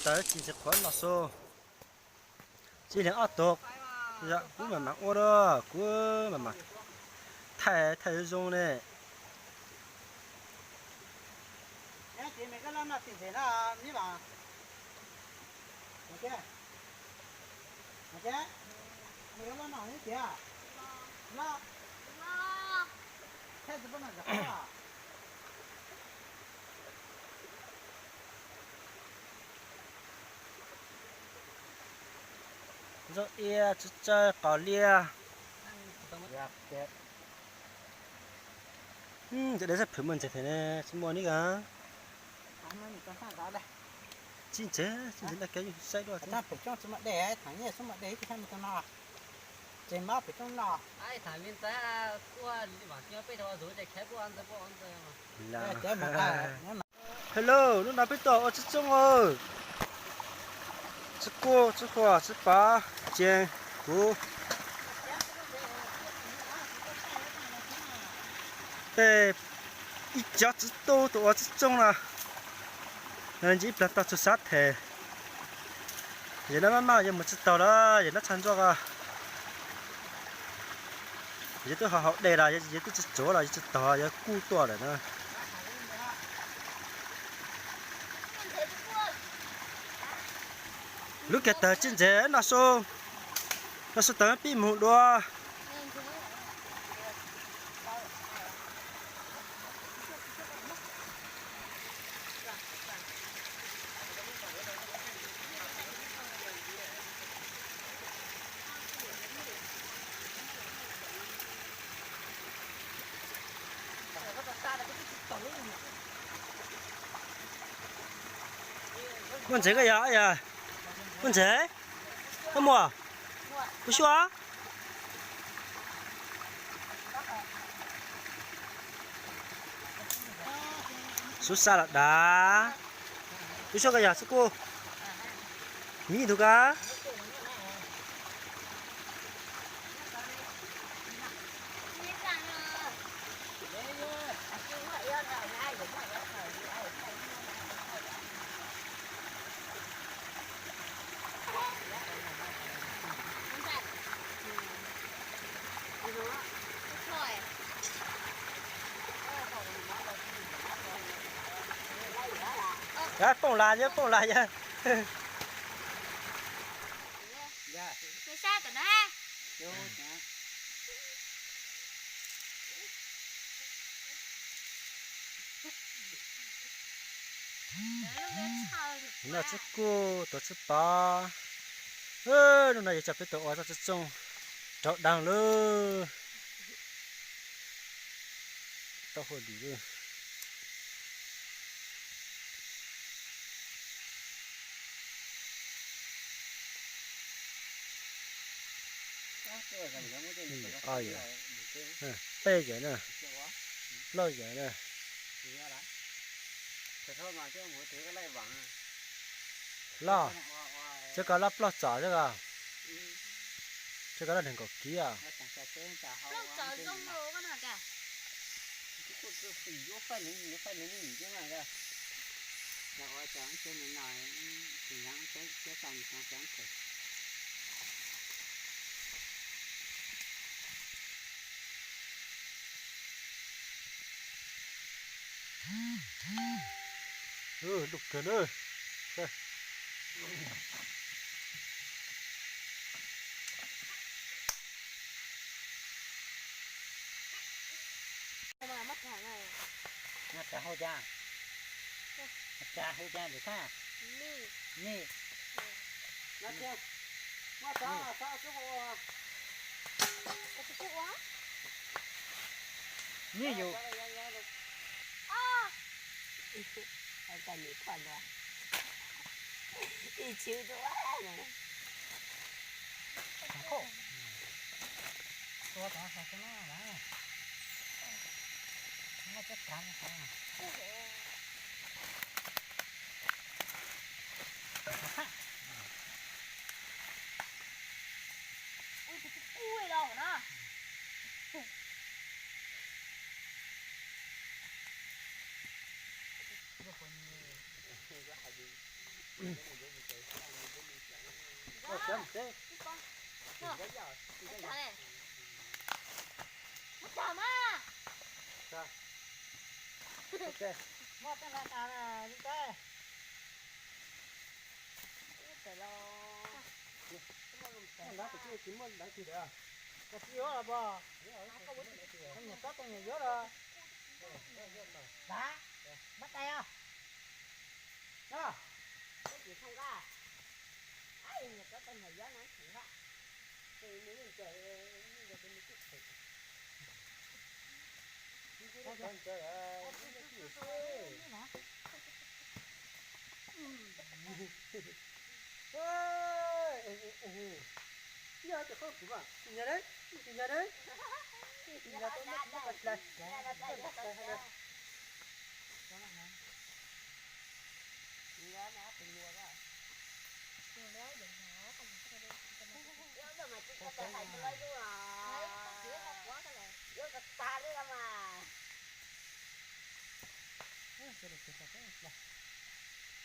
Tawv tsis ntxim qhuav no xu. Tsis li ob tug, kuv mam mam ua da, kuv mam mam thaij thaij zoo zoo ne. Ntxoov ia, tsawg tsawg qos liaj. Cov dej xab phwm muaj ntses thiab ne, tsis muaj nib a. Tsis ntses, tsis ntses, daj kev saib dua. Hello, hnub no peb tuaj ua txiv txoob os. Txiv kuj, txiv huam, txiv pav, ceev, kuv, tej ib cov txiv tub tuaj ua txiv txoob no. Ntsis ib plag tau txhua xav them. Yog nab maj maj yog mus tsis taus lawm, yog nab txhaj ntsuaj ko. Yog twb haus haus dej los yog twb tsis tsuav los yog tsis taus, yog kuj tuaj lawm na. Lub kiag tawg tsis ntses no su, no su tawg pib mus dua. Muaj ntses koj yog, muaj ntses, koj muaj, kuv xyuas. Xub xab los dav. Kuv xyuas koj yog xub kuj. Nyiv tus kab. Poob las yawg, poob las yawg. Noj tsib kuj tuav tsib pov. Hnub no yuav coj peb tuaj ua txoj txiv txooj rau daag lawm. Tau huaj dim lawm. Peb yawm na, plaub yawm na. Loj, tsis koj loj plaub txom xwb ko. Tsis koj loj nees nkaum kiv os. Lub kawg na. Cov mus seb. Muab tag mas. Muab tag mas li ntawd. Muab ntawd tsis muaj ntawd twg lawm. Koj tsis yuav los pog. Koj nyiam tsob tau nyiam yuav los. Muab tais os. No. Koj tsis thoo nqa. Nyiam tsob tau nyiam yuav no tsis nqa. Ces nws yeej ncaws, nws yeej ncaws, nws twb phem. Yog tias qhov kuv mas tsis nyiam deb, tsis nyiam deb, tsis nyiam tau muab tsis muab tau hlais.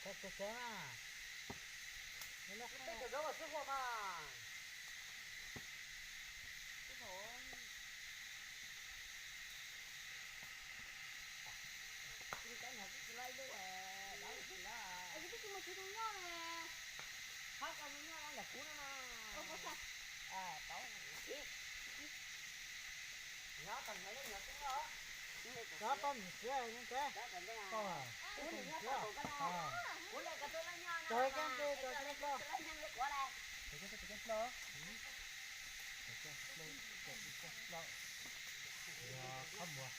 Txhob txhob txhob mas. Tej cov zaub los xwb hua mas. Twb tsis mus siv tus nyob ne. Hab koj tus nyob ntawm kuv no mas. Tau siv. Nyob tag nyob nyob xwb no. Cov poj niam siav ne, tau, poj niam siav. Cov keeb ntse, cov keeb ploj. Cov keeb ntse, cov keeb ploj. Cov keeb ploj, cov keeb ploj. Yog qhov muag.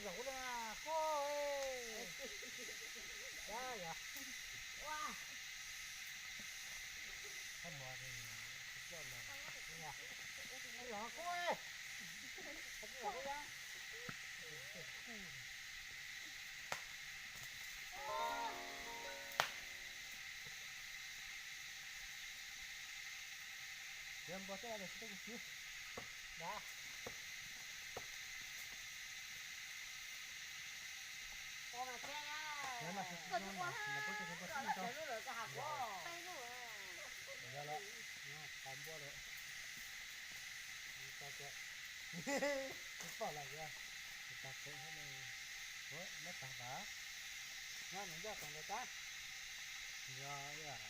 Yog ua li kuj, yog qhov muag, yog kuj. Yog npog tej no tsis tau kuv siv. Dag. Yog no tsis tau, nws puab tsis tau, nws puab tsis tau. Yog lawm, qhov npua lawm. Tsis pom lawm, tsis tau tsev, neb tag tas. Nyob nws yog tus ntawd tab. Yog, yog.